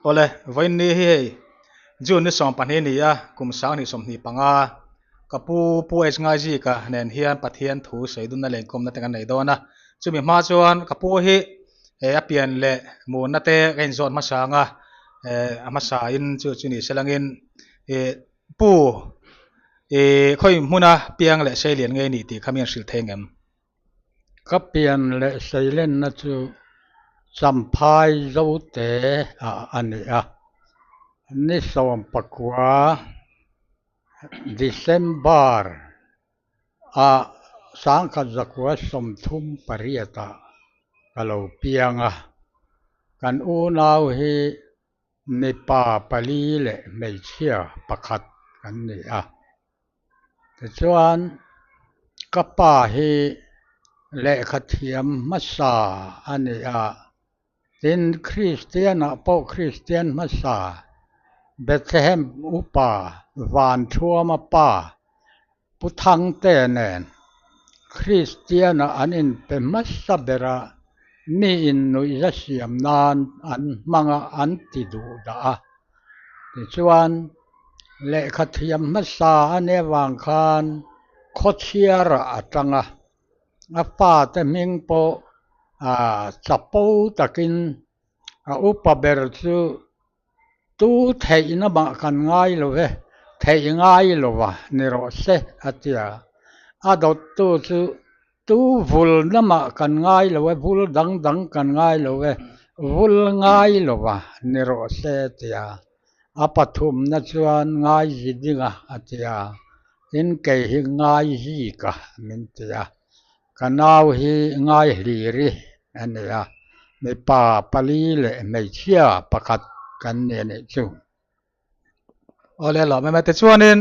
Awle, vawiin ni hi hei June ni 12 ni a, kum 2025, ka pu Pu H Ngaizika nen hian Pathian thu sawi dunna leh inkawmna te kan nei dawn a. Chumi hma chuan ka pu hi a pian leh munna te ka inzawt hmasa ang a, a hmasa in chu chu ni se langin Pu khawi hmuna piang leh seilian ngei ni tih kha mi an hrilh thei ngem? Ka pian leh seilenna chu Champhai Zote ah a ni a, ni 19 December ah 1938 ah ka lo piang a, kan unau hi mipa pali leh hmeichhia pakhat kan ni a. Tichuan, ka pa hi lehkha thiam hmasa a ni a, tin Kristianah pawh Kristian hmasa, Bethlehem upa Vanthuama pa Pu Thangte nen Kristianah an inpe hmasa ber a, mi innuihza siam nan an hmang a, an ti duh dah a. Tichuan, lehkha thiam hmasa a nih avang khan khawchhiarah a tang a, a fate hming pawh chapo takin a upa ber chu Tu theihna mah kan ngai lo ve, theih ngai lo va ni rawh se, a ti a. A dawttu chu tu vulna mah kan ngai lo ve, vul dang dang kan ngai lo ve, vul ngai lo va ni rawh se, a ti a. A pathumna chuan ngai zi ding a, a ti a. Tin, kei hi ngai zik a, min ti a. Ka nau hi ngai hliri a ni a, mipa pali leh hmeichhia pakhat kan ni a nih chu. Awle lawm em e, tichuanin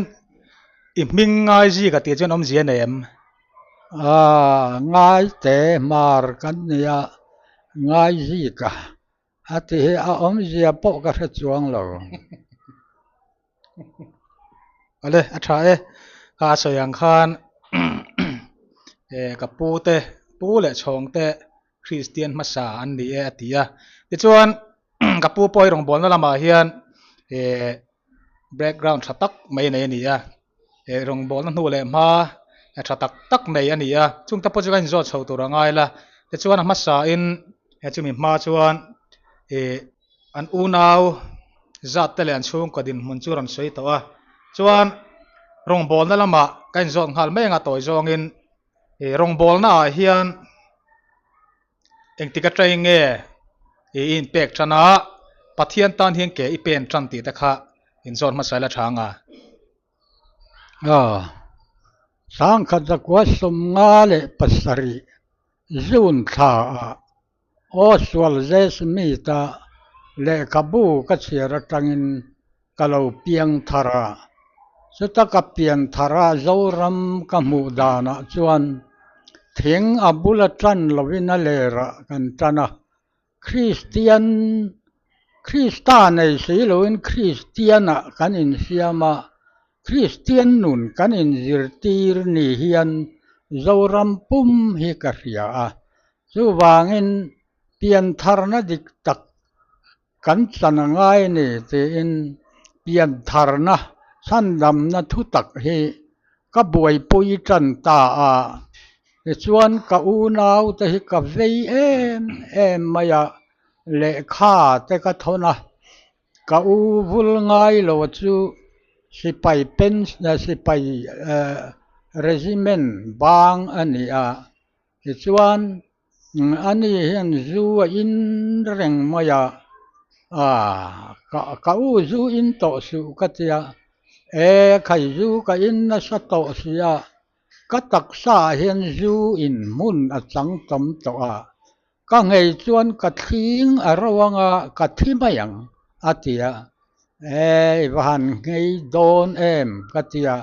i hming ngai zika tih chuan awmzia nei em? Aa, ngai te hmar kan ni a, ngai zika a ti hi a awmzia pawh ka hre chuang lo. Awle, a tha e. Ka sawi ang khan ka pu te, pu leh chhawng te Kristian hmasa an ni e a ti a. Tichuan ka pu pawh hi rawngbawlna lamah hian background tha tak mai nei a ni a. Rawngbawlna hnu leh hma tha tak tak nei a ni a. Chungte pawh chu ka inzawt chho tur a ngai la. Tichuan a hmasain chumi hma chuan An unau zat te leh an chhungkaw dinhmun chu rawn sawi tawh a, chuan rawngbawlna lamah ka inzawt nghal mai anga tawi zawngin ih rawngbawlna ah hian engtik atang nge ih i inpek tan a, Pathian tan hian ke i pen tan tih te kha inzawt hmasa ila tha anga. Aw, 1957 June thla ah Oswald J. Smith-a lehkhabu ka chhiar atangin ka lo piang thar a. Chuta ka pian thar a Zoram ka hmuh danah chuan thing a bula tan lovin a lerah kan tan a. Kristian, Krista nei si loin Kristianah kan insiam a, Kristian nun kan inzirtir ni hian Zoram pum hi ka hria a. Chuvangin piantharna dik tak kan chan a ngai ni tiin piantharna chhandamna thu tak hi ka buaipui tan ta a. Tichuan ka unaute hi ka vei em em mai a, lehkha te ka thawn a, ka u vul ngai lo chu sipai pen sipai regiment bang a ni a. Tichuan, ani hian zu a in reng mai a, aah ka u zu in tawh suh ka ti a, e khai zu ka in nasa tawh si a, ka taksa ah hian zu in hmun a chang tam tawh a, ka nghei chuan ka thling a ro anga ka thi mai ang a ti a, e i va han nghei dawn em ka ti a,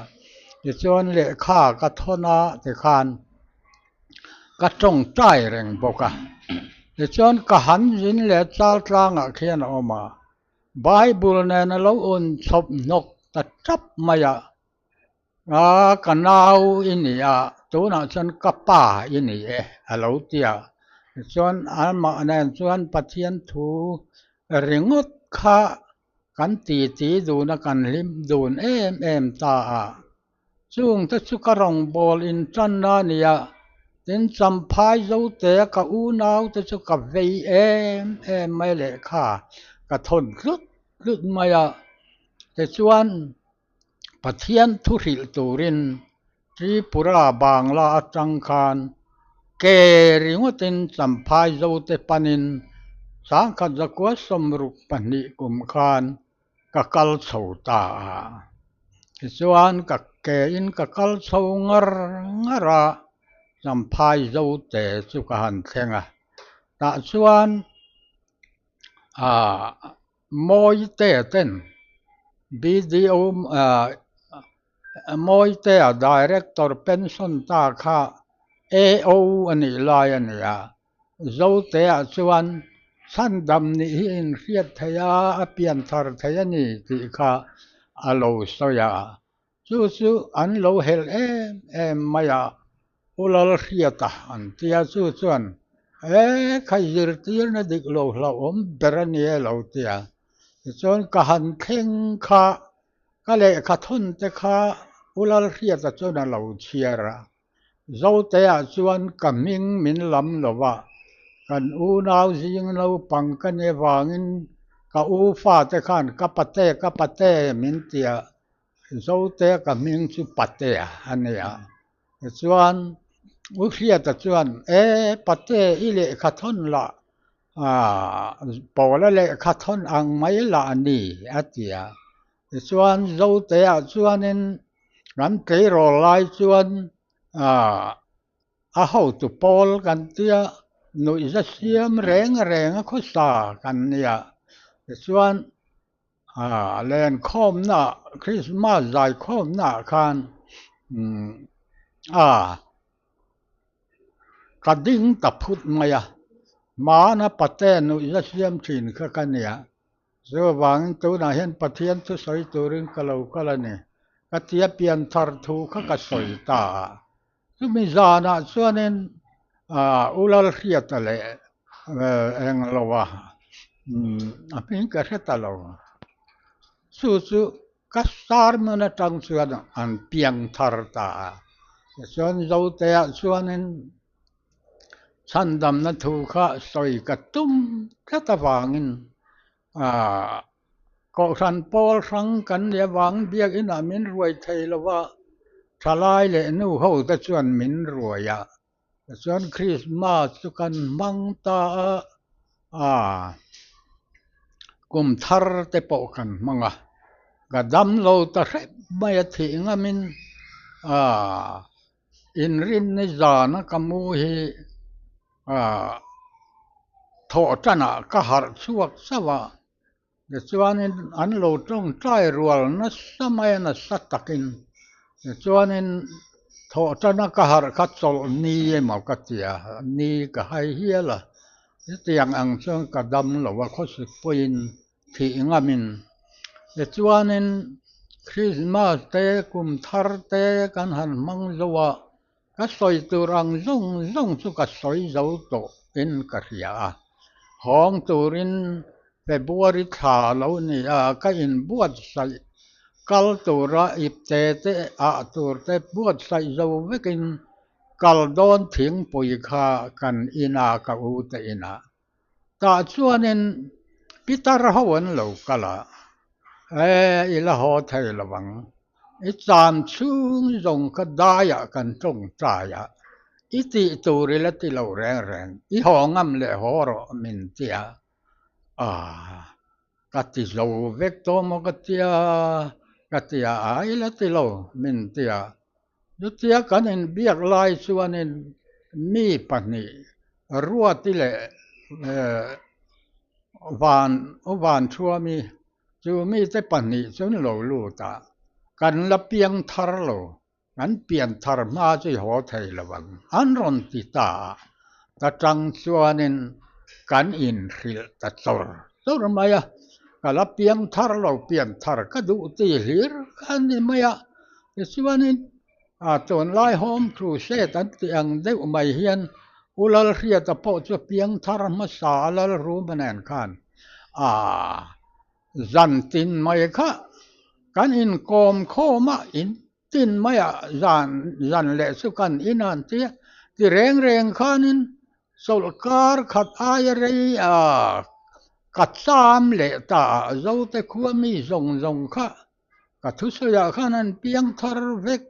tichuan lehkha ka thawn a tikhan ka tawngtai reng bawk a, tichuan ka han zin leh chal tlangah khian a awm a, Bible nen a lo un chhawp hnawk ta tap mai a. A, ka nau i ni a, tunah chuan ka pa i ni e, a lo ti a. Tichuan, amah nen chuan Pathian thu ringawt kha kan titi dun a kan hlim dun em em ta a. Chung te chu ka rawngbawl intanna a ni a, tin Champhai Zote ka unau te chu ka vei em em mai lehkha ka thawn tlut tlut mai a. Tichuan Pathian thu hrilh turin Tripura Bangla atang khan ke ringawtin Champhai Zote panin sangkhat zakua 62 kum khan ka kal chho ta a. Tichuan ka kein ka kal chho ngar ngar a, Champhai Zote chu ka han thleng a. Tah chuan aah Mawite ten BDO Mawitea Director pension ta kha AO a nih lai a ni a, Zotea chuan chhandam nih hi inhriat theih a, a pianthar theih a ni tih kha a lo sawi a. Chu chu an lo helh em em mai a, U Lalhriata an ti a, chu chuan, E, khai zirtirna dik lo hlauhawm ber a ni e lo ti a. Tichuan ka han thleng kha, ka lehkha thawn te kha U Lalhriata chuan a lo chhiar a. Zoteah chuan ka hming min lam lo va, kan unau zing naupang ka ni avangin ka u fate khan ka pate, ka pate min ti a, Zote ka hming chu Patea a ni a. Tichuan U Hriata chuan, E Pate i lehkha thawn la, Pawla lehkha thawn ang mai lah a ni a ti a. Tichuan Zoteah chuanin kan tleirawl lai chuan a hotu pawl kan tia nuihza siam reng reng a khawsa kan nia. Tichuan Lenkhawmna Krismas zaikhawmna ah khan a ka ding ta phut mai a, hmana pate nuihza siam thin kha ka nia. Chuvangin tunah hian Pathian thu sawi turin ka lo kal a ni. Ka tia pianthar thu kha ka sawi ta a. Chumi zanah chuanin U Lalhriata leh Engloa a hming ka hre ta lo. Chu chu ka sermon atang chuan an piang thar ta a. Tichuan Zoteah chuanin chhandamna thu kha sawi ka tum tlat avangin Kohhran pawl hrang kan nih avang biakinah min ruai thei lo va, thalai leh nu ho te chuan min ruai a, tichuan Krismas chu kan hmang ta a, aa kum thar te pawh kan hmang a, ka dam lo ta hrep mai a thih ngamin aa inrinni zana ka mu hi Thawh tanah ka harh chhuak chauh a, tichuanin an lo tawngtai rual nasa mai a nasa takin. Tichuanin thawh tana ka harh kha chawlh ni emaw ka ti a, ni ka hai hial a, chutiang ang chuan ka dam lo a, khawsik pawhin thih ngamin. Tichuanin Krismas te kum thar te kan han hmang zo a, Ka sawi tur ang zawng zawng chu ka sawi zo tawh in ka hria a, hawng turin February thla a lo ni a, ka inbuatsaih kal tura ipte te ah tur te buatsaih zo vekin kal dawn thingpui kha kan in a, ka u te inah. Tah chuanin pitar ho an lo kal a, E, i la haw thei lo ang. I cham chhung zawng kha daiah kan tawngtai a, i tih tur i la ti lo reng reng, i haw ngam leh haw rawh min ti a. Aah, ka ti zo vek tawh maw ka tia, ka ti a, a i la ti lo min ti a. Chutia kan inbiak lai chuanin mi pahnih Ruati leh Van Van Thuami chu mite pahnih chu an lo lut a, kan la piang thar lo, kan pian thar hma chu i haw thei lo ang an rawn ti ta a, ta tang chuanin kan inhrilh ta chawr chawr mai a, ka la piang thar lo pian thar ka duh ti hlir kha a ni mai a. Tichuanin tunlai Home Crusade an tih ang deuh mai hian U Lalhriata pawh chu piangthar hmasa a Lalruma nen khan Zan tin mai kha kan inkawm khawm a, in tin maiah zan zan leh chu kan in a an ti a, ti reng reng khanin chawlhkar khat aia rei a ka cham leh ta a, Zote khua mi zawng zawng kha ka thusawiah khan an piang thar vek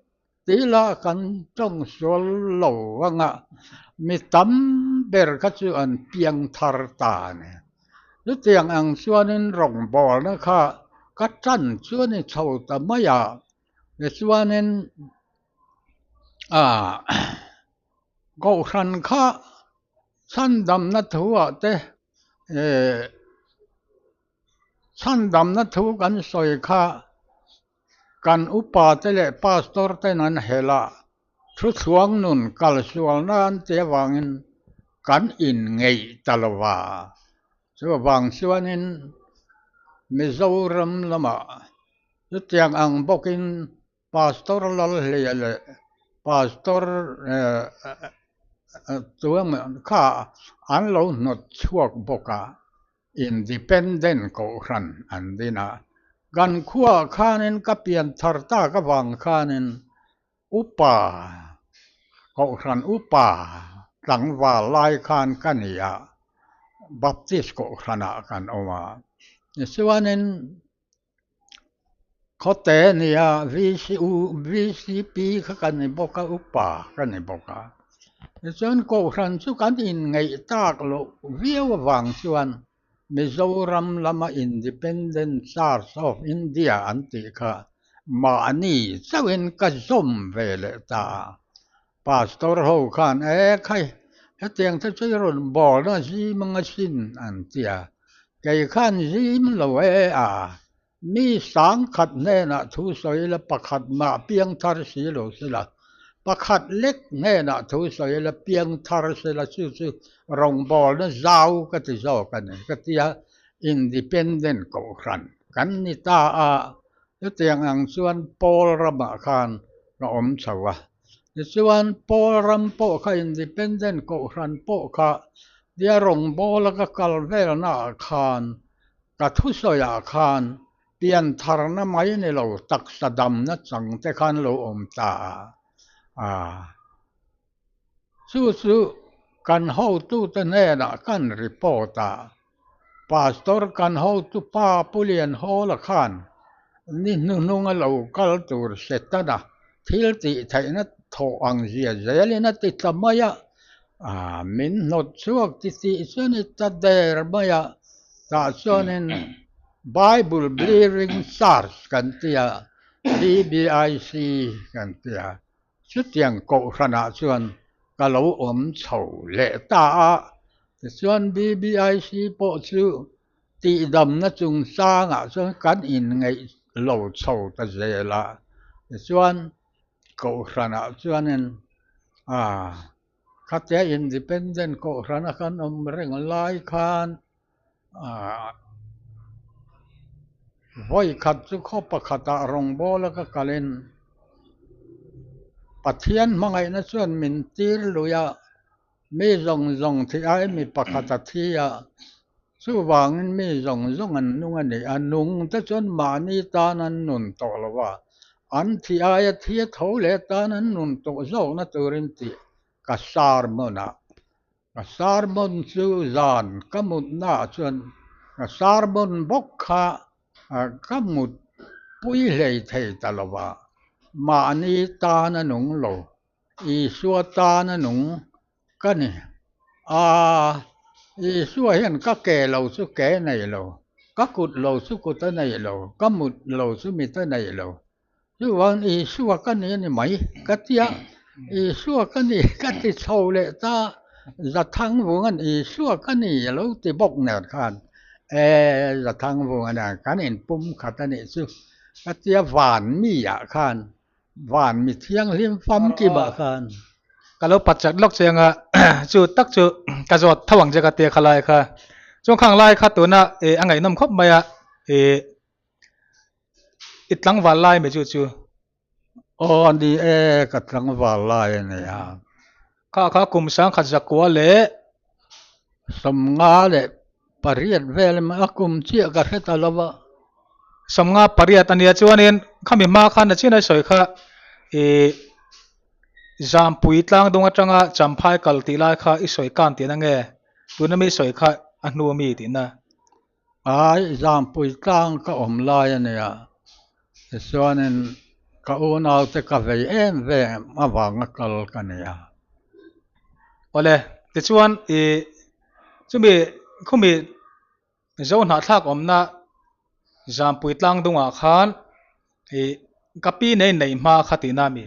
tila kan tawng sual lo anga mi tam ber kha chu an piang thar ta a ni. Chutiang ang chuanin rawngbawlna kha ka tan chu a ni chho ta mai a, tichuanin ah Kohhran kha chhandamna thuah te eh chhandamna thu kan sawi kha Kan upate leh pastor ten an helh a, thuchhuang nun kalsual nan te avangin kan inngeih ta lo va. Chuvang chuanin Mizoram lamah chutiang ang bawkin Pastor Lalhleia leh Pastor Tuama kha an lo hnawt chhuak bawk a. Independent Kohhran an din a, kan khuaah khanin ka pian thar tak avang khanin upa, Kohhran upa tlangval lai khan ka ni a, Baptist Kohhranah kan awm a. Tichuanin khawte nia VCU, VCP kha ka ni bawk a, upa ka ni bawk a. Tichuan Kohhran chu kan inngeih tak loh viau avang chuan Mizoram lama Independent Church of India an tih kha mahni chauhin ka zawm ve leh ta a. Pastor ho khan e khai hetiang te chu i rawn bawlna zim anga sin an ti a, kei khan zim lo e a, mi sangkhat hnenah thu sawi la pakhat mah piang thar si lo sila, pakhat lek hnenah thu sawi la piang thar sila chu chu rawngbawlna zau ka ti zawk a ni ka ti a, Independent Kohhran kan ni ta a, Chutiang ang chuan Paul ramah khan ka awm chho a. Tichuan Paul ram pawh kha Independent Kohhran pawh kha tia rawngbawla ka kal velnaah khan ka thusawiah khan piantharna mai ni lo taksa damna chang te khan lo awm ta a. Chu chu kan hotute hnenah kan report a, Pastor kan hotu pa Pu Lianhawla khan ni hnuhnunga lo kal tur Setana thil tih theihna thawh ang zia zelin a ti tla mai a, min hnawt chhuak ti tih chuan i ta der mai a, tah chuanin Bible Believing Church kan ti a, BBIC kan ti a. Chutiang kohhranah chuan ka lo awm chho leh ta a, tichuan BBIC pawh chu tihdamna chungchangah chuan kan inngeih lo chho ta zel a, tichuan kohhranah chuanin ah khatia independent kohhrana kan awm reng lai khan ah vawi khat chu khaw pakhatah rawngbawla ka kalin Pathian hmangaihna chuan min tir lui a, mi zawng zawng thih ai mi pakhat a thi a, chuvangin mi zawng zawng an nung a ni. A nung te chuan mahni tan an nun tawh lo a, an thih aia thi a tho leh tan an nun tawh zawkna turin tih ka sermon a. Ka sermon chu zan ka mutnaah chuan ka sermon bawk kha ka mut pui hlei thei ta lo va, mahni tan a nung lo, Isua tan a nung ka ni. A, Isua hian ka ke lo chu ke nei lo, ka kut lo chu kut a nei lo, ka mut lo chu mit a nei lo, Chuan Isua ka ni a ni mai ka tia, Isua ka ni ka ti chho leh ta, Zathangvunga'n Isua ka ni a lo ti bawk nen khan e Zathangvunga nen kan inpum khat a nih chu ka tia van mi ah khan van mi thianghlim famkimah khan. Ka lo pat chat lawk chiang a, chu tak chu ka zawt tho ang che ka tia khalai kha. Chuan khang lai kha tuna a ngaihnawm khawp mai a, ih I tlangval lai mai chu chu. Aw a ni e, ka tlangval lai a ni a. Kha kha kum sangkhat zakua leh. 58 vel a kum chiah ka hre ta lo va. 58 a nia chuanin khami hma khan a chin a sawi kha ih Zampui tlangdung atanga Champhai kal tih lai kha i sawi kan tihna nge tuna mi sawi kha a hnu ami tihna? Ai, Zampui tlang ka awm lai a nia, tichuanin ka unaute ka vei em vem avanga kal ka nia. Awle, tichuan ih chumi khumi Zo hnahthlak awmna Zampui tlang dungah khan ih ka pi nei neih hma kha tihna a mi?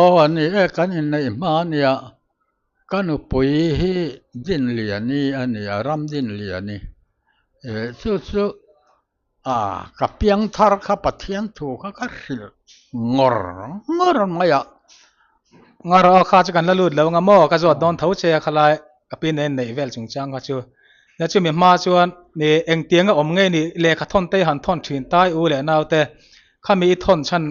Aw a ni e, kan inneih hma a nia. Ka nupui hi Dinliani a nia, Ramdinliani. Ih chu chu a ka piangthar kha Pathian thu kha ka hrilh ngawr ngawr mai a. Ngawr aw kha chu kan la lut lo anga maw ka zawt dawn tho che a khalai ka pi nen neih vel chungchang kha chu. Nia chumi hma chuan ni engtiang a awm ngei ni lehkha thawn te i han thawn thin tai u leh naute khami i thawn chhan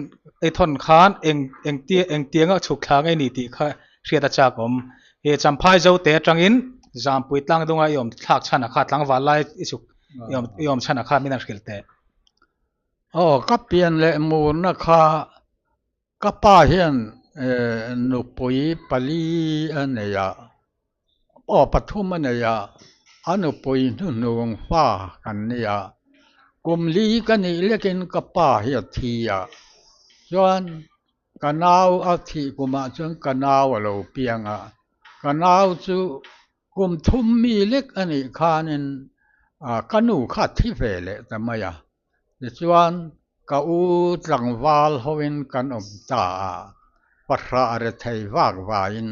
i thawn khan eng engtia engtiang a chhuk thla ngei ni tih kha hriat a chak awm. He Champhai Zote atangin Zampui tlangdunga i awm thlak chhan a kha tlangval lai i chhuk i awm chhan a kha min han hrilh teh. Aw ka pian leh murna kha Ka pa hian nupui pali a nei a, aw pathum a nei a, a nupui hnuhnung fa kan ni a, kum li ka nih lekin ka pa hi a thi a, chuan ka nau a thih kumah chuan ka nau a lo piang a, ka nau chu kum thum mi lek a nih khanin ka nu kha a thi ve leh ta mai a. Tichuan, ka u tlangval hoin kan awm ta a, pahrah rethei vak vaiin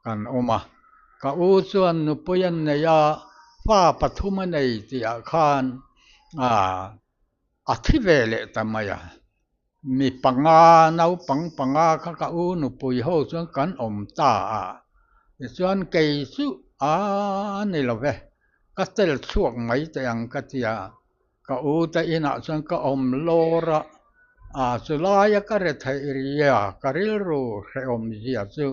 kan awm a. Ka u chuan nupui an nei a, fa pathum a nei tihah khan a thi ve leh ta mai a. Mi panga, naupang panga kha ka u nupui ho chuan kan awm ta a. Tichuan, kei chu a ni lo ve, ka tel chhuak mai teh ang ka ti a. Ka u te inah chuan ka awm lawr a, a chu laia ka re theih ria ka rilru hrehawm zia chu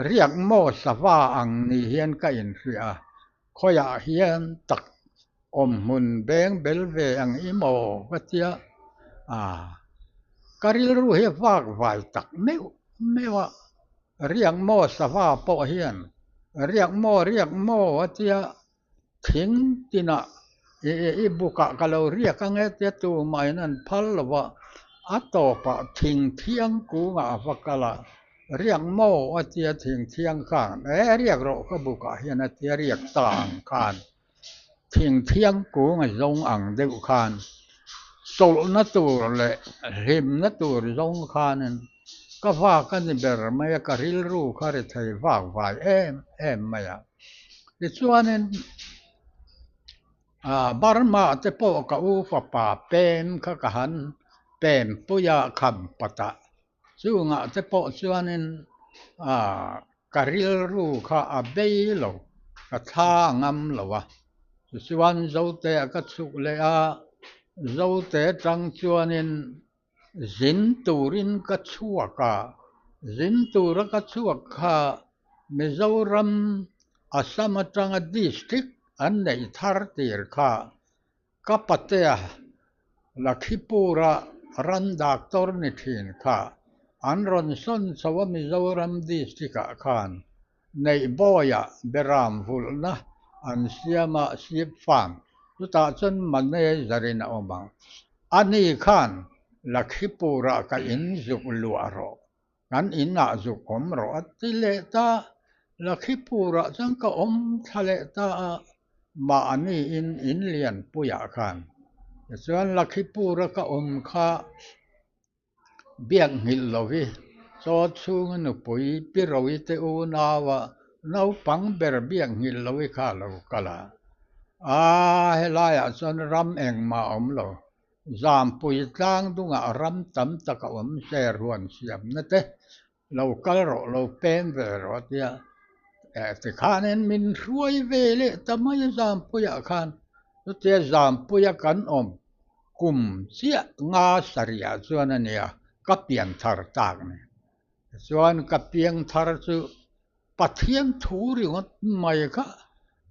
riak maw sava ang ni hian ka inhria a, khawiah hian tak awm hmun beng bel ve ang i maw ka tia, a ka rilru hi vak vai tak meuh meuh a, riak maw sava pawh hian riak maw riak maw a tia. Thing tinah i bukah ka lo riak ang e tia tumahin an phal lo va, a tawpah thing thiang kungah a va kal a, riak maw a tia thing thiang khan e riak rawh ka bukah hian a tia riak ta ang khan thing thiang kung a zawng ang deuh khan chawlhna tur leh hlimna tur zawng khanin ka vak a ni ber mai a, ka rilru kha ri thei vak vai em em mai a. Tichuanin Burma te pawh ka u fapa pem kha ka han pem pui a kham pat a, chungah te pawh chuanin ka rilru kha a bei lo, ka thla a ngam lo a. Tichuan Zote a ka chhuk leh a, Zote tang chuanin Zin turin ka chhuak a, zin tura ka chhuak kha Mizoram Assam atanga district an neih thar tir kha ka patea Lakhipura ran doctor ni thin kha an rawn sawn chho a Mizoram district ah khan Neihbawiah beram vulhna an siam a, sheep farm, chutah chuan manager in a awm ang. Ani khan Lakhipurah ka in zuk luah rawh, kan inah zuk awm rawh a ti leh ta. Lakhipurah chuan ka awm thla leh ta a, mahni in in lianpuiah khan. Tichuan Lakhipura ka awm kha Biak nghilh lo hi chaw chhunga nupui pi Rohi te unaua naupang ber biak nghilh lo hi kha a lo kal a. A, helaiah chuan ram engmah a awm lo. Zampui tlang dungah ram tam tak a awm ser huan siamna te lo kal rawh, lo pem ve rawh a tia. Tikhanin min hruai ve leh ta mai a Zampuiah khan. Chutia Zampuia kan awm kum chiah nga sarihah chuan a nia ka pian thar tak ni. Tichuan ka piang thar chu Pathian thu ringawt mai kha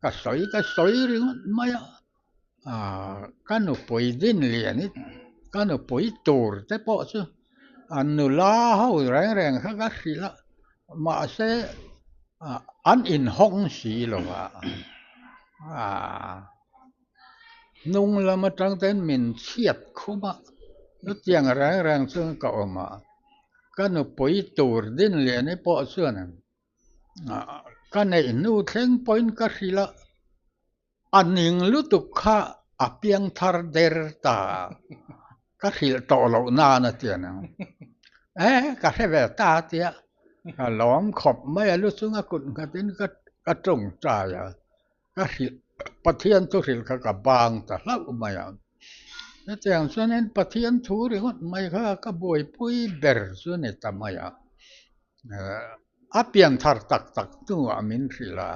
ka sawi ka sawi ringawt mai a. Ka nupui din lian i ka nupui tur te pawh chu an nula ho reng reng kha ka hrilh a, mahse an inhawng si lo a. Hnung lam atang ten min chhiat khum a, chutiang reng reng chuan ka awm a, ka nupui tur din lian i pawh chuan ka neih hnu thleng pawhin ka hrilh a, a ning lutuk kha a piang thar der ta ka hrilh tawh loh nan a ti ang. E ka hre ve ta a tia, ka lawm khawp mai a lu chunga kut nghatin ka tawngtai a. Ka hrilh, Pathian thu hrilh kha ka bang ta hlauh mai a. Hetiang chuanin Pathian thu ringawt mai kha ka buaipui ber chu ni ta mai a. A pian thar tak tak hnuah min hrilh a,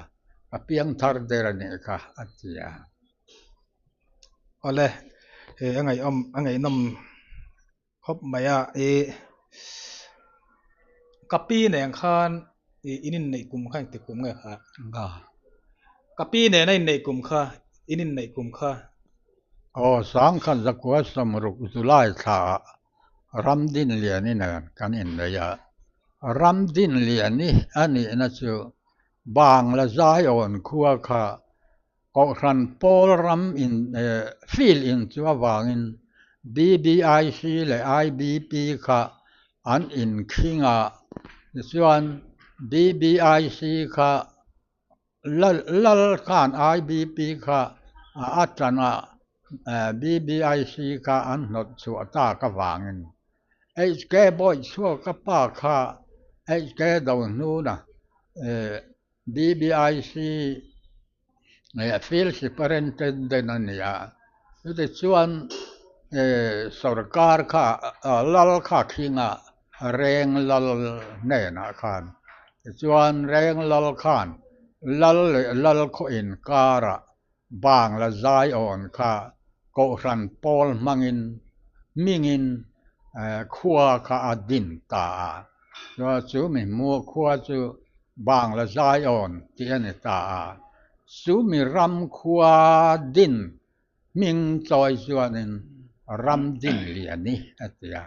ka piang thar der a nih kha a ti a. Awle, he a ngaihawm, a ngaihnawm khawp mai a, i ka pi nen khan i in inneih kum kha engti kum nge kha? Nga. Ka pi nena inneih kum kha, in inneih kum kha. Aw, Sangkhat Zakua Sawmruk July thla ah Ramdinliani nen kan innei a. Ramdinliani a nihna chu Bangla Zion khua kha Kohhran pawl ram in field in chu avangin BBIC leh IBP kha an inkhing a, tichuan BBIC kha Lal khan IBP kha a tan a, BBIC kha an hnawt chhuah tak avangin HK Bawichhuaka pa kha HK Dohnuna BBIC Field Superintendent a ni a, chutichuan sorkar kha lal kha khinga reng lal hnenah khan tichuan reng lal khan lal leh lal khaw inkarah Bangla Zion kha kohhran pawl hmangin hmingin khua kha a din ta a. Chuan chu mi hmuh khua chu Bangla Zion tih a ni ta a. Chu mi ram khua din hming chawi chuanin ram din liani a ti a.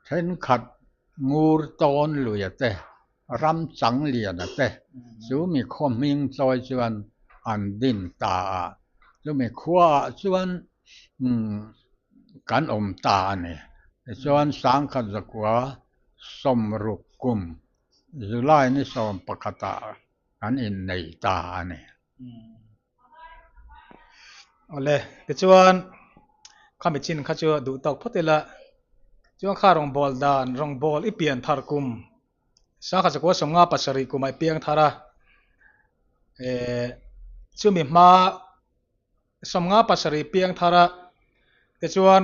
Thenkhat ngur tawn luia te ram chang liana te chu mi khaw hming chawi chuan an din ta a, chumi khuaah chuan kan awm ta a ni. Tichuan Sangkhat Zakua sawmruk kum July ni sawm pakhatah kan innei ta a ni. Awle, tichuan khami chin kha chu duh tawk phawt ila, chuan kha rawngbâwl dan, rawngbâwl i pian thar kum, sangkhat zakua sawmnga pasarih kumah i piang thar a, eh chumi hma sawmnga pasarih piang thar a, tichuan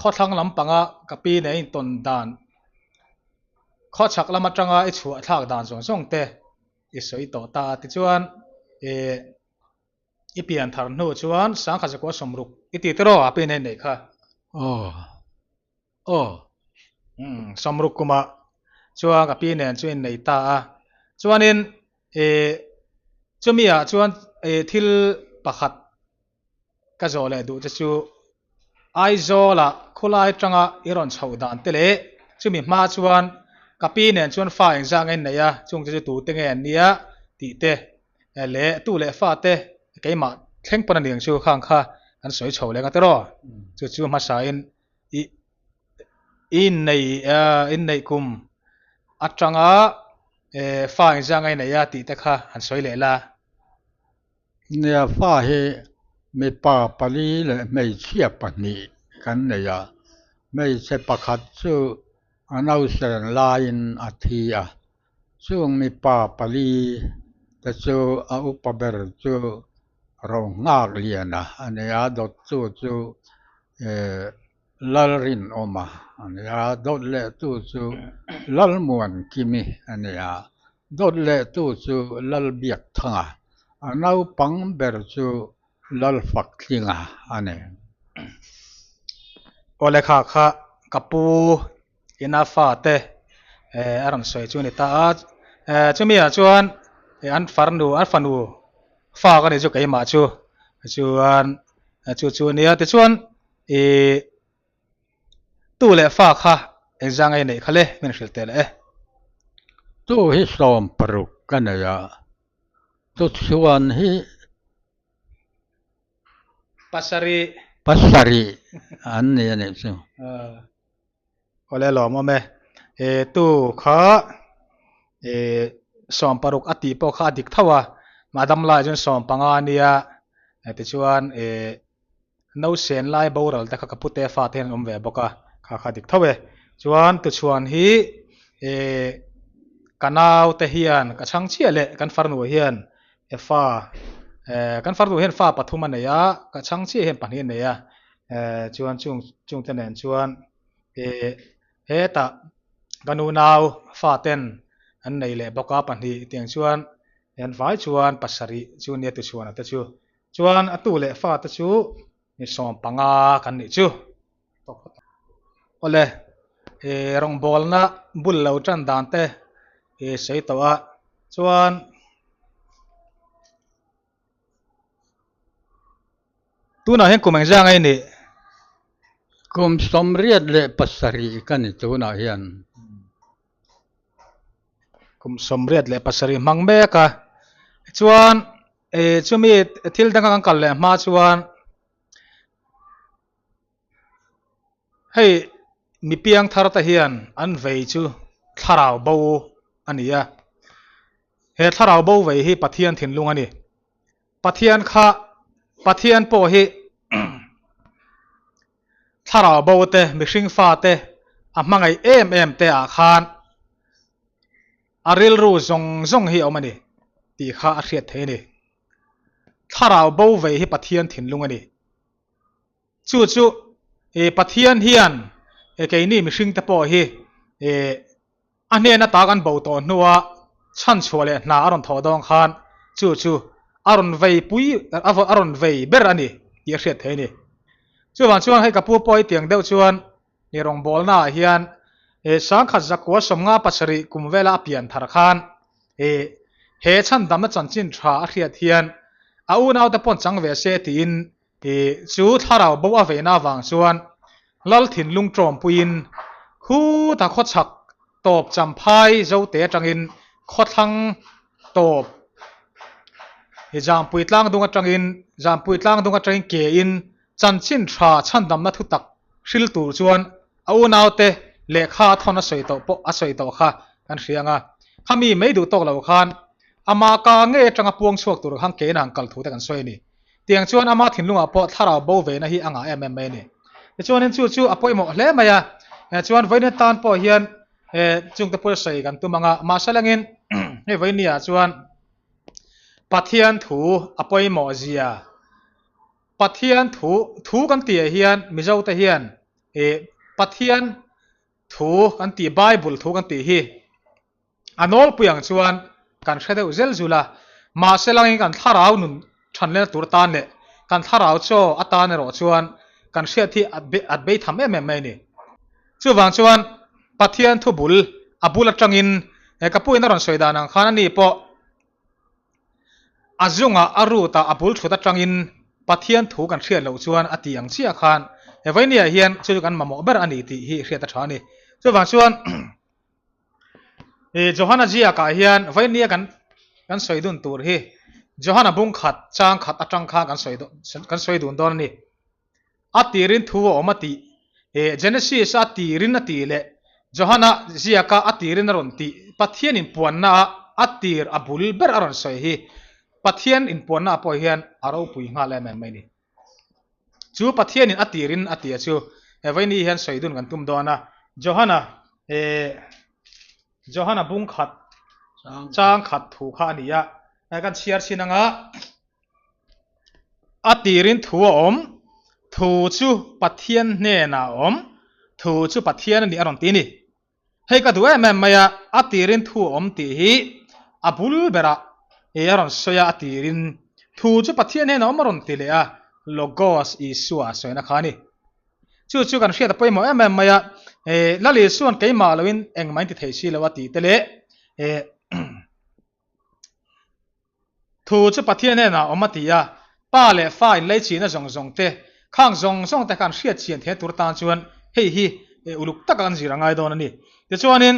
khawthlang lampanga ka pi nen a intawn dan, khawchhak lam atanga i chhuah thlak dan zawng zawng te i sawi tawh ta a, tichuan eh i pian thar hnu chuan sangkhat zakua sawmruk i ti tiraw a pi nei neih kha. Aw aw. Umm sawmruk kumah chuan ka pi nen chu innei ta a, chuanin eh chumi ah chuan eh thil pakhat Ka zawh leh duh che chu Aizawlah khawlai atanga i rawn chhoh dan te leh chumi hma chuan ka pi nen chuan fa engzah nge nei a, chung te chu tute nge an nia tih te leh tu leh fa te keimah thleng pawn a ni ang chu khang kha kan sawi chho leh ang a tiraw? Chu chu hmasain i innei inneih kum atanga fa engzah nge nei a tih te kha han sawi leh la. Nia fa hi mipa pali leh hmeichhia pahnih kan nei a, hmeichhe pakhat chu a nausen laiin a thi a, chung mipa pali te chu a upa ber chu Rohnghakliana a ni a, dawttu chu Lalrinawma a ni a, dawt lehtu chu Lalmuankimi a ni a, Dawt lehtu chu Lalbiakthanga, a naupang ber chu Lalfaktlinga a ni. Aw lehkha kha ka pu ina fate a rawn sawi chu a ni ta a, chumi ah chuan an farnu an fanu fa ka nih chu keimah chu chuan. Chu chu a nia. Tichuan ih tu leh fa kha engzang ei neih kha le min hrilh teh leh e. Tu hi 60 ka nei a, tuchhuan hi Pasarih. Pasarih an ni a nih chu. Awle lawmawm e. E tu kha e 60 a tih pawh kha a dik tho a, mah dam lai chuan 15 a nia, tichuan e nausen lai boral te kha ka pute fa te hian an awm ve bawk a, kha kha a dik tho e. Chuan tuchhuan hi e ka nau te hian ka chhang chiah leh kan farnu hian e fa eh kan farnu hian fa pathum a nei a, ka chhang chiah hian pahnih a nei a, eh chuan chung chungte nen chuan eh hetah ka nu nau fa ten an nei leh bawk a pahnih tiang chuan an vai chuan pasarih chu nia tichhuan a te chu chuan a tu leh fa te chu ni 15 kan nih chu. Awle eh rawngbawlna bul lo tan dan te ih sawi tawh a chuan tunah hian kum engzang a nih? Kum 87 ka ni tunah hian. Kum 87 hmang mek a chuan eh chumi thil danga kan kal leh hma chuan Hei mi piang thar te hian an vei chu thlarau bo a ni a, he thlarau bo vei hi Pathian thinlung a ni. Pathian kha Pathian pawh hi thlarau bo te mihring fa te a hmangaih em em te ah khan a rilru zawng zawng hi a awm a ni tih kha a hriat theih a ni. Thlarau bo vei hi Pathian thinlung a ni. Chu chu e Pathian hian e keini mihring te pawh hi e a hnen ata kan bo tawh hnua chhanchhuah leh hna a rawn thawh dawn khan chu chu a rawn vei pui a rawn vei ber a ni tih a hriat theih a ni. Chuvang chuan hei ka pu pawh hi tiang deuh chuan he rawngbawlna ah hian he 1957 kum vela a pian thar khan he he chhandamna chanchin tha a hriat hian a unaute pawn chang ve se tiin he chu thlarau bo a veina avang chuan lal thinlung tawmpuiin khuta khawchhak tawp champhai zote atangin khawthlang tawp he Jampui tlangdung atangin Jampui tlangdung atangin ke in Chanchin tha chhandamna thu tak hril tur chuan a unaute lehkha a thawn a sawi tawh pawh a sawi tawh kha kan hria ang a. Khami mai duh tawk lo khan ama ka ngei atanga puang chhuak tur khan kein a han kal thu te kan sawi a ni. Tiang chuan ama thinlungah pawh thlarau bo vena hi a ngah em em mai a ni. Tichuanin chu chu a pawimawh hle mai a. Chuan vawiin tan pawh hian chungte pawh sawi kan tum ang a. Mahse langin hei vawiinniah chuan Pathian thu a pawimawh zia Pathian thu thu kan tih ah hian Mizo te hian ih Pathian thu kan tih Bible thu kan tih hi a nawlpui ang chuan kan hre deuh zel zul a, mahse langin kan thlarau nun than lehna tur atan leh kan thlarau chaw atan erawh chuan kan hriat hi at bei tham em em mai a ni. Chuvang chuan Pathian thu bul a bul atangin ka puin a rawn sawi dan ang khan ani pawh A zungah a root ah a bul thut atangin Pathian thu kan hriat loh chuan a tih ang chiah khan he vawinia hian chu chu kan mamawh ber a ni tih hi hriat a tha a ni. Chuvang chuan i Johana ziakah hian vawinia kan kan sawi dun tur hi Johana bung khat chang khat atang khan kan sawi kan sawi dun dawn a ni. A tirin thu a awm a tih, he Genesis a tirin a tih leh Johana ziaka a tirin a rawn tih, Pathian inpuanna a a tir a bul ber a rawn sawi hi Pathian inpuanna ah pawh hian a ropui nghal em em mai ni. Chu Pathianin a tirin a tih a chu he vawiini hian sawi dun kan tum dawn a, Johana he Johana bung khat chang khat thu kha a ni a, kan chhiar chhin anga. A tirin thu a awm, thu chu Pathian hnenah a awm, thu chu Pathian a nih a rawn ti a ni. Hei ka duh em em mai a, a tirin thu a awm tih hi a bul berah i a rawn sawi a, a tirin thu chu Pathian hnenah a awm a rawn ti leh a, Logos Isua a sawina kha a ni. Chu chu kan hriat a pawimawh em em mai a, Lal Isua'n keimah loin engmah in ti thei si lo a tih te leh Thu chu Pathian hnenah awm a ti a, Pa leh fa inleichihna zawng zawng te, khang zawng zawng te khan hriat chian theih tur tan chuan hei hi uluk taka kan zir a ngai dawn a ni. Tichuanin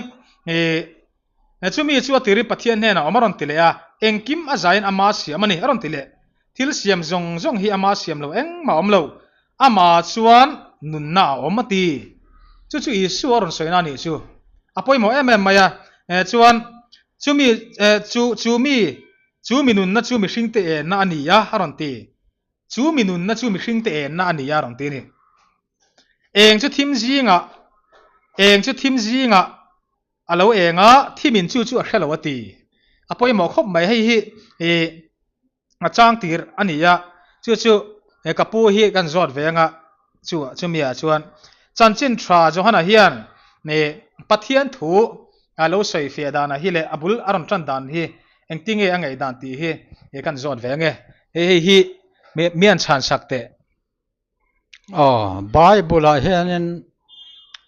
chumi chu a tirin Pathian hnenah awm a rawn ti leh a, engkim a zaiin ama siam a ni a rawn ti leh. Thil siam zawng zawng hi ama siam lo engmah a awm lo, amah chuan nunna a awm a ti. Chu chu Isua a rawn sawina a nih chu. A pawimawh em em mai a, chuan chumi chu chu mi Chu mi nunna chu mihringte enna a ni a, a rawn ti. Chu mi nunna chu mihringte enna a ni a, a rawn ti a ni. Eng chu thim zingah, eng chu thim zingah a lo eng a, thimin chu chu a hre lo a ti. A pawimawh khawp mai, hei hi ih a chang tir a ni a, chu chu he ka pu hi kan zawt ve anga chu chumi ah chuan chanchin tha Johana hian ih Pathian thu a lo sawi fiah danah hi leh a bul a rawn tan dan hi Engtinge a ngaih dan tih hi he kan zawt ve ange. Hei hei hi mi an chhan sak teh. Aw, Bible ah hianin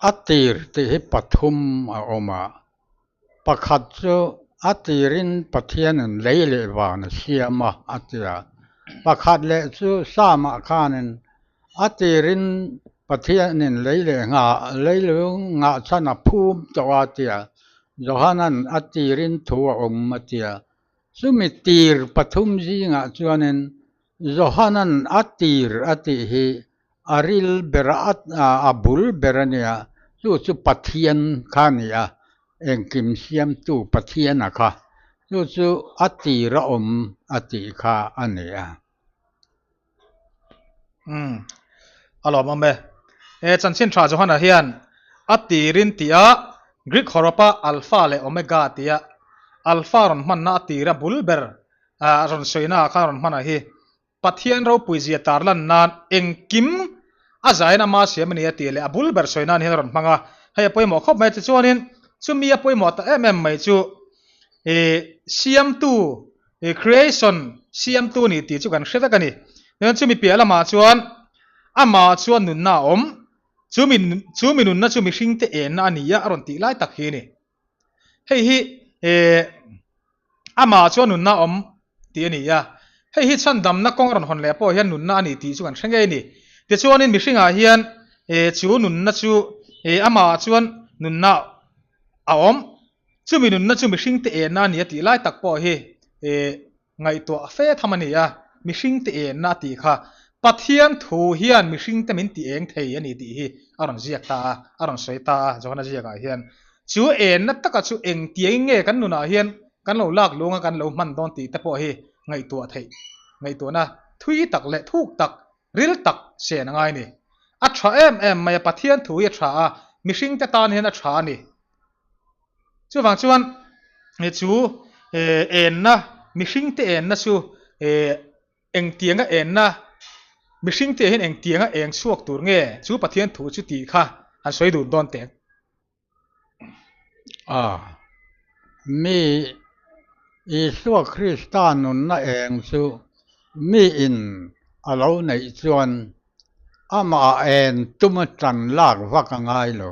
a tir tih hi pathum a awm a. Pakhat chu a tirin Pathianin lei leh van a siam a, a ti a. Pakhat leh chu Psalm ah khanin a tirin Pathianin lei leh nghah, leilung nghah chhan a phum tawh a tia, Johanan a tirin thu a awm a tia. Chumi tir pathum zingah chuanin Johanan a tir a tih hi a ril ber a, a bul ber a nia, chu chu Pathian kha a ni a, engkim siamtu Pathiana kha, chu chu a tir a awm a tih kha a ni a. Umm a lawmawm e. He chanchin tha Johana hian a tirin tih a Greek hawrawpa Alpha leh Omega tih a Alpha rawn hmanna a tira bul ber a rawn sawina ah khan rawn hman a hi Pathian ropui zia tarlan nan engkim a zain ama siam a ni a tih leh a bul ber sawi nan hian a rawn hmang a, hei a pawimawh khawp mai. Tichuanin chumi a pawimawh ta em em mai chu ih siamtu ih creation siamtu ni tih chu kan hre vek a ni. Tichuan chumi piah lamah chuan amah chuan nunna a awm, chumi chumi nunna chu mihringte enna a ni a a rawn tih lai tak hi a ni. Hei hi eh amah chuan nunna a awm tih a ni a, hei hi chhandamna kawng a rawn hawn leh pawh hian nunna a ni tih chu kan hre ngei a ni. Tichuanin mihringah hian eh chu nunna chu eh amah chuan nunna a awm, chumi nunna chu mihringte enna a ni a tih lai tak pawh hi eh Ngaihtuah fe tham a ni a, mihringte enna a tih kha Pathian thu hian mihringte min ti eng thei a ni tih hi a rawn ziak ta a, a rawn sawi ta a Johana ziakah hian. Chu enna taka chu engtiangin nge kan nunah hian kan lo lak lung a kan lo hman dawn tih te pawh hi ngaihtuah theih, ngaihtuahna thui tak leh thuk tak, ril tak sen a ngai a ni. A tha em em mai a, Pathian thu hi a tha a, mihringte tan hian a tha a ni. Chuvang chuan chu enna, mihringte enna chu engtianga enna, mihringte hian engtianga eng chhuak tur nge chu Pathian thu chu tih kha han sawi dun dawn teh. A, mi Isua Krista nunna eng chu miin a lo neih chuan amah en tuma tan lak vak a ngai lo.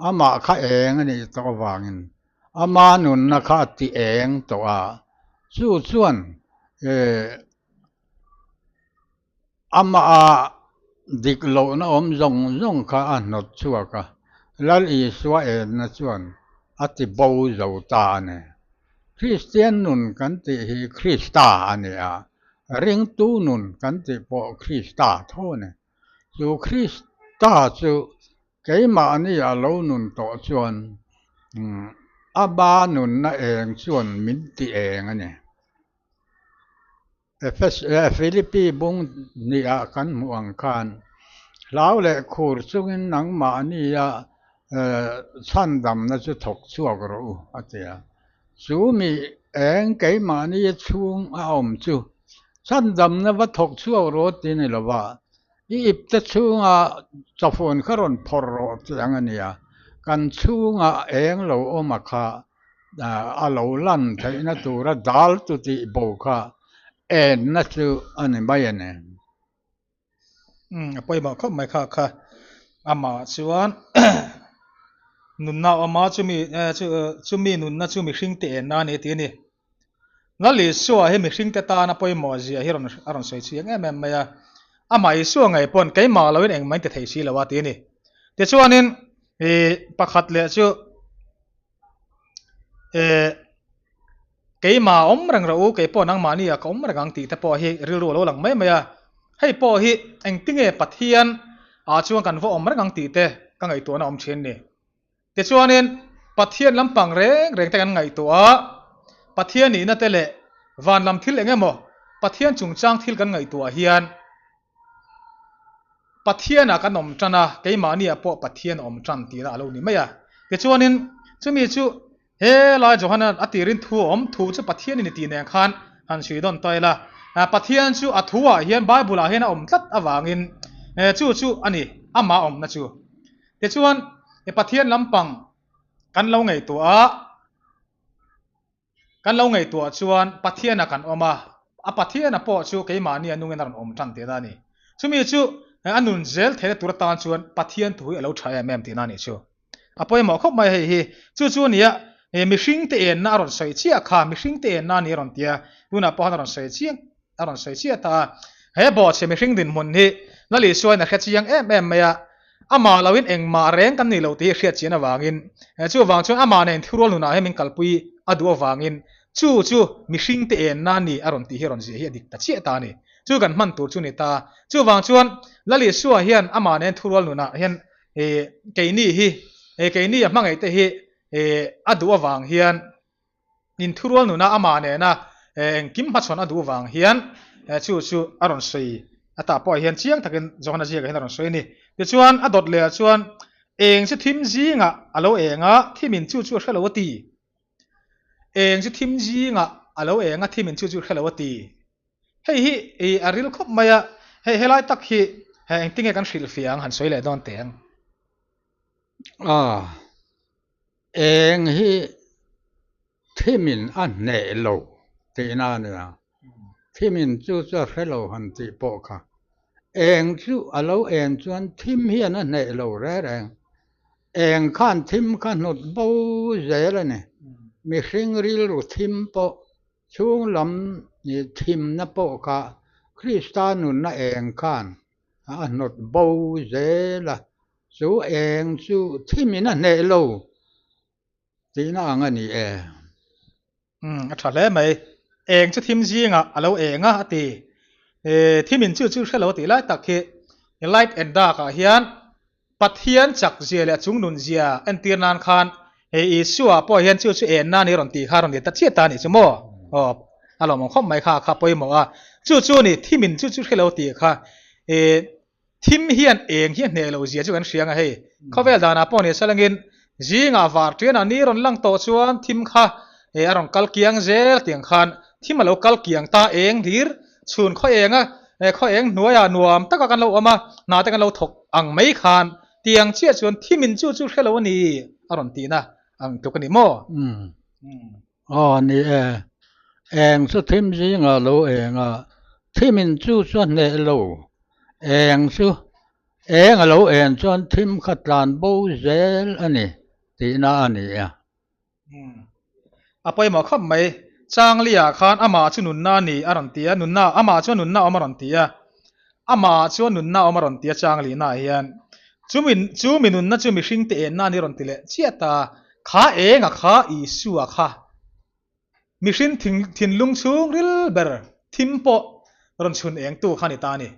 Amah kha eng a nih tawh avangin ama nunna kha a ti eng tawh a, chu chuan amaha dik lohna awm zawng zawng kha a hnawt chhuak a, Lal Isua enna chuan a ti bo zo ta a ni. Kristian nun kan tih hi Krista a ni a, ringtu nun kan tih pawh Krista tho a ni. Chu Krista chu keimahni a lo nun tawh chuan a ba nunna eng chuan min ti eng a ni. Philippi bung hnih-ah kan hmuh ang khan hlau leh khur chungin nangmahnia chhandamna chu thawk chhuak rawh u a ti a. Chu mi eng keimahni chhung a awm chu chhandamna va thawk chhuak rawh ti ni lova, i ipte chhunga chawfun kha rawn phawrh rawh tih ang a nia. Kan chhunga eng lo awm a kha a lo lan theihna tura dal tu tih bo kha enna chu a ni mai a ni. A pawimawh khawp mai kha kha amah chuan nunna awm a chumi chumi nunna chu mihring te enna a ni tih a ni. Lal Isua hi mihringte tana pawimawh zia hi rawn a rawn sawi chiang em em mai a. Amah Isua ngei pawn keimah loin engmah in ti thei si lo a ti a ni. Tichuanin ih pakhat leh chu eh keimah awm reng rawh u, kei pawh nangmahni ah ka awm reng ang tih te pawh hi rilru a lo lang mai mai a. Hei pawh hi engtinge Pathian ah chuan kan va awm reng ang tih te ka ngaihtuahna awm thin ni. Tichuanin, Pathian lampang reng reng te kan ngaihtuah a, Pathian nihna te leh van lam thil eng emaw Pathian chungchang thil kan ngaihtuah hian Pathianah kan awm tan a, keimahniah pawh Pathian a awm tan tihna a lo ni mai a. Tichuanin, chumi chu he lai Johana a tirin thu a awm, thu chu Pathian in i tih nen khan han chhui dawn ta ila, Pathian chu a thuah hian Bible-ah hian a awm tlat avangin chu chu a ni, amah awmna chu. Tichuan, i Pathian lampang kan lo ngaihtuah a, kan lo ngaihtuah chuan Pathiana kan awm a, a Pathiana pawh chu keimahni a nungin a rawn awm tan tihna a ni. Chumi chu a nun zel theihna tur atan chuan Pathian thu hi a lo tha em em tihna a nih chu. A pawimawh khawp mai hei hi. Chu chu nia mihringte enna a rawn sawi chiah kha, mihringte enna a ni a rawn ti a, tunah pawh khan a rawn sawi chiang a rawn sawi chiah ta a. He bawhchhe mihring dinhmun hi Lal Isuain a hre chiang em em mai a, amah loin engmah reng kan nih loh tih hi hriat chian avangin, chuvang chuan amah nen thurual nunah hian min kalpui a duh avangin chu chu mihringte enna a ni a rawn tih hi a rawn ziah hi a dik ta chiah ta a ni. Chu kan hman tur chu ni ta. Chuvang chuan Lal Isua hian amah nen thurual nunah hian keini hi keini a hmangaihte hi a duh avang hian Inthurual nuna amah nena engkim hmachhawn a duh vang hian chu chu a rawn sawi a tah pawh hian chiang takin Johana ziakah hian a rawn sawi a ni. Tichuan a dawt lehah chuan eng chu thim zingah a lo eng a, thimin chu chu a hre lo a ti. Eng chu thim zingah a lo eng a, thimin chu chu a hre lo a ti. Hei hi a ril khawp mai a, hei helai tak hi engtinge kan hrilhfiah ang han sawi leh dawn teh ang. A. Eng hi thimin a hneh lo tihna a nia. Thimin chu chu a hre lo han tih pawh kha. Eng chu a lo en chuan thim hian a hneh lo reng reng. Eng khan thim kha hnut bo zel a ni. Mihring rilru thim pawh chhung lam thimna pawh kha Krista nunna eng khan a hnawt bo zel a. Chu eng chu thimin a hneh lo tihna ang a ni e. Umm a tha hle mai. Eng chu thim zingah a lo eng a a ti. Thimin chu chu hre lo tih lai tak hi light and dark ah hian Pathian chak zia leh a chung nun zia entir nan khan hei Isua pawh hian chu chu en nan i rawn tih kha a rawn ti ta chiah ta a nih chu maw? Aw a lawmawm khawp mai kha kha pawimawh a. Chu chu a ni thimin chu chu hre lo tih kha Thim hian eng hi a hneh loh zia chu kan hria ang a hei. Khawvel danah pawh ni salangin zingah var tianah ni rawn lang tawh chuan thim kha a rawn kal kiang zel tiang khan thim a lo kal kiang ta eng hlir chhun khaw eng a khaw eng hnuaiah nuam taka kan lo awm a hna te kan lo thawk ang mai khan tiang chiah chuan thimin chu chu hre lo a ni a rawn tihna ang tluk a ni maw? Aw ni e, eng chu thim zingah lo eng a, thimin chu chu a hneh lo. Eng chu eng a lo en chuan thim kha tlan bo zel a ni tihna a ni a. A pawimawh khawp mai. Changlia khan amah chu nunna a ni a rawn ti a, nunna amah chuan nunna a awm a rawn ti a, amah chuan nunna a awm a rawn ti a Changlina hian. Chumi chu mi nunna chu mihringte enna a ni rawn ti leh chiah ta. Kha enga kha Isua kha mihring thinlung chhung ril ber thim pawh rawn chhun engtu kha ni ta a ni.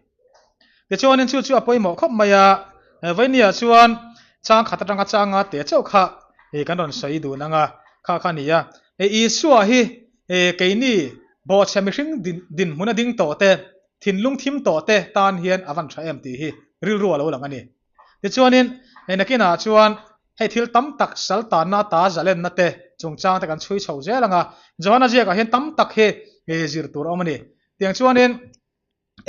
Tichuanin chu chu a pawimawh khawp mai a, Vainia chuan chang khat atanga changa te chauh kha kan rawn sawi dun ang a, kha kha a ni a. Isua hi keini bawhchhe mihring dinhmun a ding tawh te, thinlung thim tawh te tan hian a van tha em tih hi rilru a lo lang a ni. Tichuanin nakinah chuan Hei thil tam tak sal tanna ata zalenna te chungchang te kan chhui chho zel ang a, Johana ziakah hian tam tak hi zir tur a awm a ni. Tiang chuanin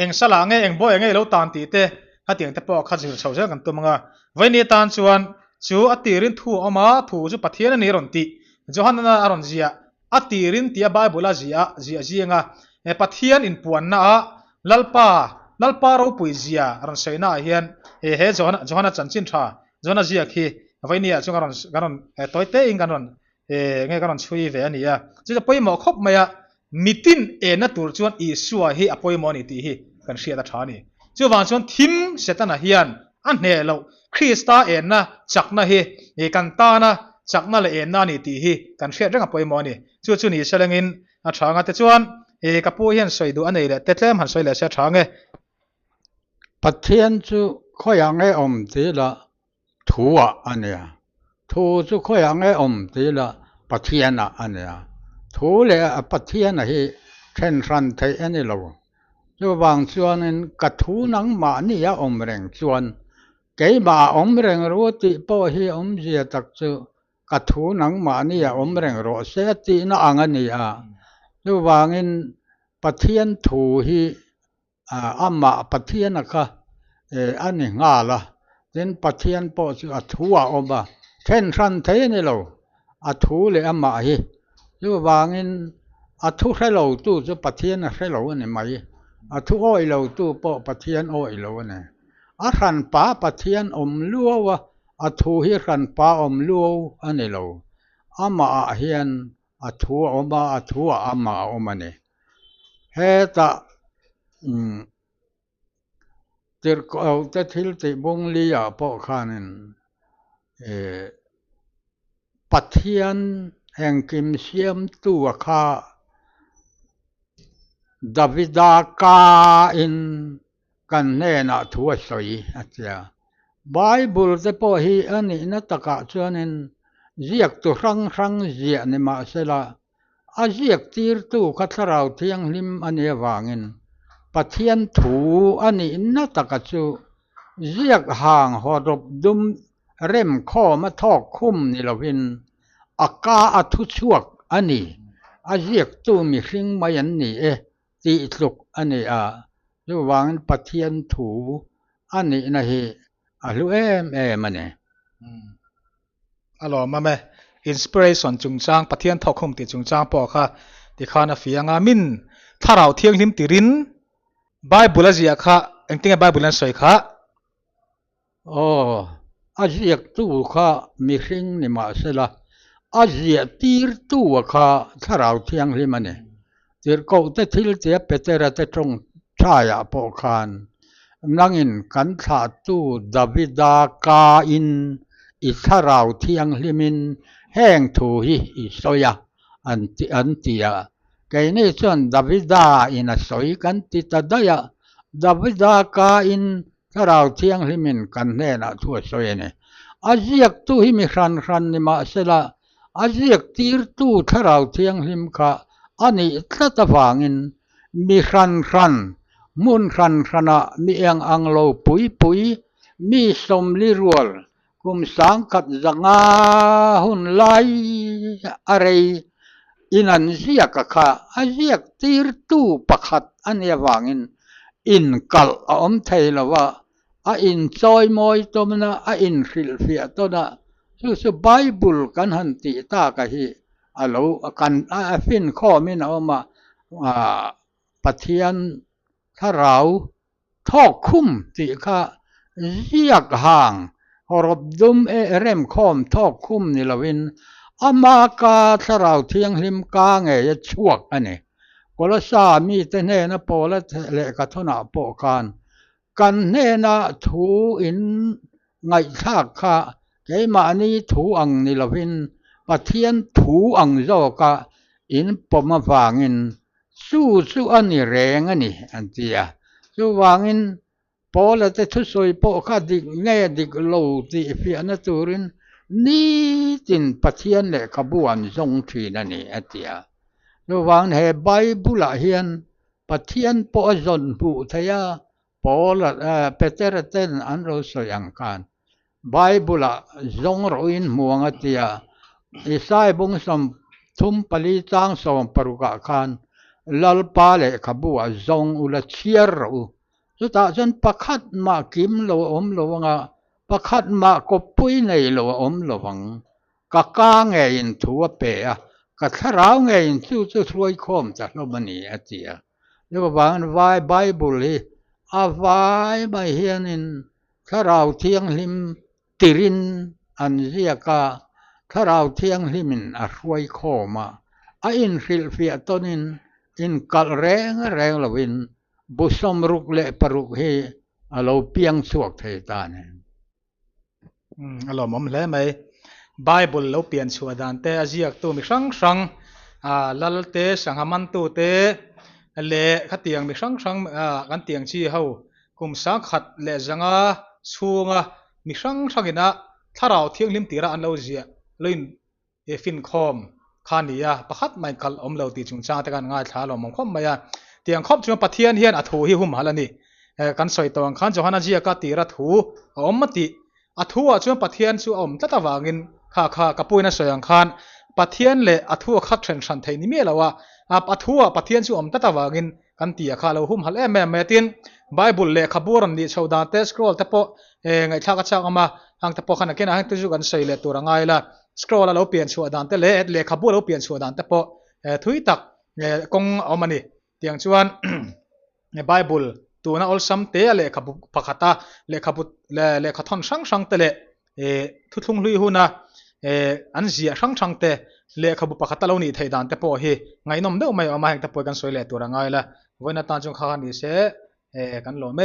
eng salah nge eng bawi nge i lo tan tih te khatiang te pawh kha zir chho zel kan tum ang a. Vawiini atan chuan chu a tirin thu a awm a, thu chu Pathian a ni rawn tih Johana a rawn ziah a tirin tia Bible a ziah ziah zinga Pathian inpuanna ah Lalpa Lalpa ropui zia rawn sawina ah hian he Johana chanchin tha John a ziak hi Vainia chu ka rawn ka rawn tawi te in kan rawn nge ka rawn chhui ve a ni a. Chu chu pawimawh khawp mai a. Mitin enna tur chuan Isua hi a pawimawh a ni tih hi kan hriat a tha a ni. Chuvang chuan thim Setana hian a hneh loh Krista enna chakna hi kan tana chakna leh enna a ni tih hi kan hriat reng a pawimawh a ni. Chu chu ni selengin a tha anga te chuan ka pu hian sawi duh a nei leh te tlem han sawi leh se a tha ange. Pathian chu khawiah nge awm tih lah Thu-ah a nia. Thu chu khawiah nge awm tih lah Pathianah a nia. Thu leh a Pathiana hi then hran theih a ni lo. Chuvang chuanin ka thu nangmahni a awm reng chuan keimah a awm reng ru tih pawh hi awmzia tak chu ka thu nangmahni a awm reng rawh se a tihna ang a ni a. Chuvangin Pathian thu hi Amah Pathiana kha a ni nghal a, tin Pathian pawh chu a thu a awm a, then hran thei a ni lo, a thu leh amah hi. Chuvangin a thu hre lo tu chu Pathian a hre lo a ni mai, a thu awih lo tu pawh Pathian awih lo a ni. A hranpa Pathian awm luau a, a thu hi hranpa awm luau a ni lo. Amahah hian a thu a awm a, a thu ah amah a awm a ni. Hetah tirhkoh te thil tih bung li ah pawh khanin ih Pathian engkim siamtu a kha Davida ka in kan hnenah thu a sawi a tia. Bible te pawh hi a nihna takah chuanin ziaktu hrang hrang ziah ni mahsela A ziak tirtu kha Thlarau Thianghlim a nih avangin Pathian thu a nihna taka chu ziak hang hawrawp dum remkhawm a thawk khum ni lovin a ka a thu chhuak a ni, a ziaktu mihring mai an ni e tih tluk a ni a, chuvangin Pathian thu a nihna hi a hlu em em a ni. A lawmawm e. Inspiration chungchang, Pathian thawkkhum tih chungchang pawh kha tikhan a fiang a. Min Thlarau Thianghlim tirin Bible a ziah kha engtinge Bible an sawi kha? Aw, a ziaktu kha mihring ni mahsela a ziah tirtu a kha Thlarau Thianghlim a ni. Tirhkohte thil tia Petera te tawngthaiah pawh khan, Nangin kan thlahtu Davida kain i Thlarau Thianghlimin heng thu hi i sawi a, an ti an ti a. Keini chuan Davida in a sawi kan ti ta daih a, Davida kain Thlarau Thianghlimin kan hnenah thu a sawi a ni. A ziaktu hi mi hran hran ni mahsela, A ziaktirtu Thlarau Thianghlim kha a nih tlat avangin mi hran hran, hmun hran hranah mi eng ang lo pui pui, mi sawmli rual, kum sangkhat zanga hun lai a rei in an ziak a kha a ziaktirtu pakhat a nih avangin inkalh a awm thei lo a, A inchawimawi tawmna, a inhrilhfiah tawn a, chu chu Bible kan han tih taka hi a lo kan a finkhawmin a awm a, Pathian thlarau thawkkhum tih kha ziak hang hawrawp dum e remkhawm thawkkhum ni loin ama ka thlarau thianghlim ka ngei a chhuak a ni. Kolosa mite hnena Paula lehkha thawnah pawh khan Kan hnena thu in ngaihthlak kha keimahni thu ang ni lovin Pathian thu ang zawka in pawm avangin chu chu a ni reng a ni an ti a. Chuvangin Paula te thusawi pawh kha dik nge dik lo tih fiahna turin nitin Pathian lehkhabu an zawng thin a ni a ti a. Chuvangin he Bible-ah hian Pathian pawh a zawn hmuh theih a, Paula Petera ten an lo sawi ang khan Bible-ah zawng rawhin hmu ang a ti a, Isai bung 34 chang 60 ah khan Lalpa lehkhabu ah zawng ula chhiar rawh u. Chutah chuan pakhat mah kim lo a awm lo ang a, pakhat mah kawppui nei lo a awm lo ang. Ka ka ngeiin thu a pe a, ka thlarau ngeiin chu chu hruaikhawm ta hlawm a ni, a ti a. Chuvangin vai Bible hi a vai mai hianin Thlarau Thianghlim tirin an ziak a, Thlarau Thianghlimin a hruaikhawm a, a inhrilhfiah tawnin Inkalh reng reng loin bu 66 hi a lo piang chhuak thei ta a ni. A lawmawm hle mai. Bible lo pian chhuah dan te, a ziaktu mi hrang hrang, lal te, sangha mantu te leh khatiang mi hrang hrang kan tiang chi ho kum 1100 chhunga mi hrang hrangina thlarau thianghlim tira an lo ziah lo in finkhawm kha a ni a, pakhat mai kalh awm lo tih chungchang te khan ngaithla a lawmawm khawp mai a. Tiang khawp chuan Pathian hian a thu hi humhalh a ni. Kan sawi tawh ang khan Johana ziaka tira thu a awm a tih. A thu ah chuan Pathian chu a awm tlat avangin kha kha ka puin a sawi ang khan Pathian leh a thu a khat then hran theih ni miah lo a, a thu ah Pathian chu a awm tlat avangin kan ti a kha a lo humhalh em em mai a. Tin, Bible lehkhabu a rawn nih chho dan te, scroll te pawh ngaihthlak a chak awm a, hang te pawh khan a kenah hian chu kan sawi leh tur a ngai la. Scroll a lo pian chhuah dan te leh lehkhabu a lo pian chhuah dan te pawh thui tak kawng a awm a ni. Tiang chuan Bible tuna awlsam te a lehkhabu pakhata lehkhabu lehkhathawn hrang hrang te leh thuthlung hlui huna an ziah hrang hrang te lehkhabu pakhata lo nih theih dan te pawh hi ngaihnawm deuh mai a awm a, heng te pawh hi kan sawi leh tur a ngai la. Vawiin atan chuan kha kha ni se kan lawm e.